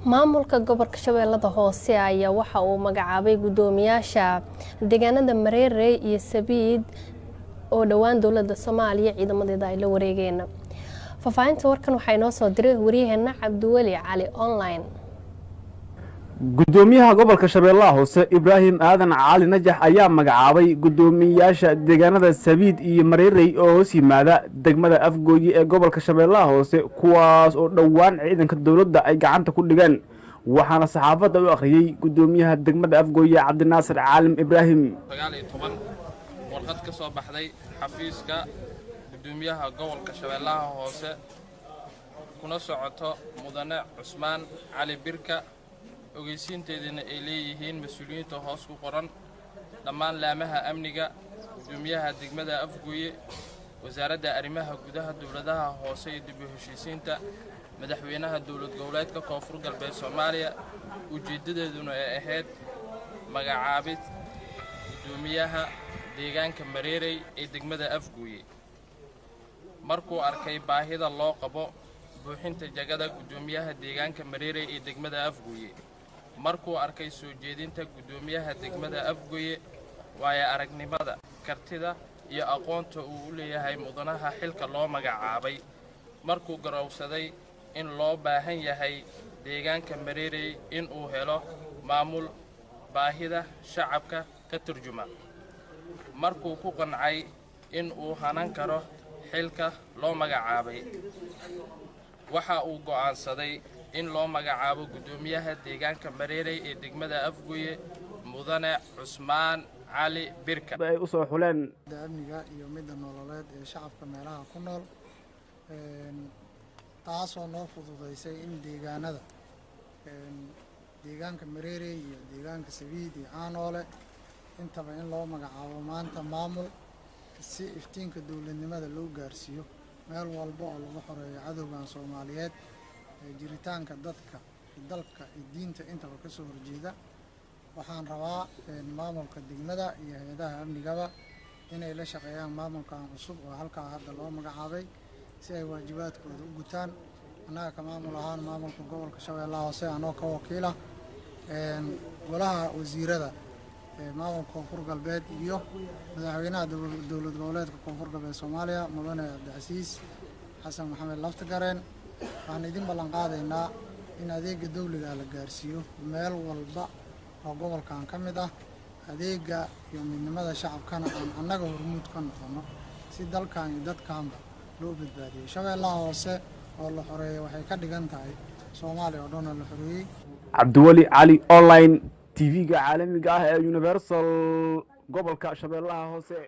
Maamulka gobolka Shabeellada Hoose ayaa waxa uu magacaabay guddoomiyaasha deegaanada Mareere iyo Sabiid oo dhowaan dowladda Soomaaliya ciidamadeeda ay la wareegeen. Faahfaahinta warkan waxaa inoo soo diray waryaheena Cabdiweli Cali Online. Guddoomiyaha gobolka Shabeellaha Hoose, Ibraahim Aadan Cali Najax, ayaa magacaabay guddoomiyaasha deegaanada Sabiid iyo Mareerey oo hoos yimaada degmada Afgooye ee gobolka Shabeellaha Hoose, kuwaas oo dhowaan ciidanka dowladda ay gacanta ku dhigeen. Waxaana saxaafadda u akhriyey guddoomiyaha degmada Afgooye, Cabdinaasir Caalim Ibraahim. 19 warqad ka soo baxday xafiiska guddoomiyaha gobolka Shabeellaha Hoose, kuna socoto Mudane Cusmaan Cali Birka, ogeysiinteedina ay leeyihiin mas-uuliyiinta hoos ku qoran: dhammaan laamaha amniga, guddoomiyaha degmada Afgooye, Wasaaradda Arrimaha Gudaha, Dowladaha Hoose iyo dib u heshiisiinta, Madaxweynaha Dowlad Goboleedka Koonfur Galbeed Soomaaliya. Ujeeddadeeduna ay ahayd magacaabid guddoomiyaha deegaanka Mareerey ee degmada Afgooye. Markuu arkay baahida loo qabo buuxinta jagada guddoomiyaha deegaanka Mareerey ee degmada Afgooye, markuu arkay soo jeedinta guddoomiyaha degmada Afgooye, waayo aragnimada, kartida iyo aqoonta uu u leeyahay mudanaha xilka loo magacaabay, markuu garowsaday in loo baahan yahay deegaanka Mareerey in uu helo maamul baahida shacabka ka turjuma, markuu ku qancay in uu hanan karo xilka loo magacaabay, waxa uu go'aansaday in loo magacaabo guddoomiyaha deegaanka Mareerey ee degmada Afgooye, Mudane Cusmaan Cali Birka. Ay u soo xuleen amniga iyo midda nololeed ee shacabka meelaha ku nool, taasoo noo fududeysay in deegaanada deegaanka Mareerey iyo deegaanka Sabiid iyo Caanoole intaba in loo magacaabo maanta maamul, si iftiinka dowladnimada loo gaarsiiyo meel walba oo lagu xoreeyo cadowgan Soomaaliyeed ee jiritaanka dadka, dalka iyo diinta intaba ka soo horjeeda. Waxaan rabaa maamulka degmada iyo hay-adaha amnigaba inay la shaqeeyaan maamulkan cusub oo halkaa hadda loo magacaabay, si ay waajibaadkooda u gutaan. Annaga ka maamul ahaan maamulka gobolka Shabeellaha Hoose, anoo ka wakiila golaha wasiirada maamulka Koonfur Galbeed iyo madaxweynaha Dowlad Goboleedka Koonfur Galbeed Soomaaliya, Mudane Cabdicasiis Xasan Maxamed Laftagareen, waxaan idin ballan qaadaynaa in adeega dawliga la gaarsiiyo meel walba oo gobolkan ka mid ah, adeega iyo midnimada shacabkana aan annaga hormuud ka noqono, si dalkan iyo dadkanba loo badbaadiyo. Shabeellaha Hoose oo la xoreeyay waxay ka dhigan tahay Soomaaliya oo dhan oo la xoreeyey. Cabdiweli Cali Online, TV-ga caalamiga ah ee Universal, gobolka Shabeellaha Hoose.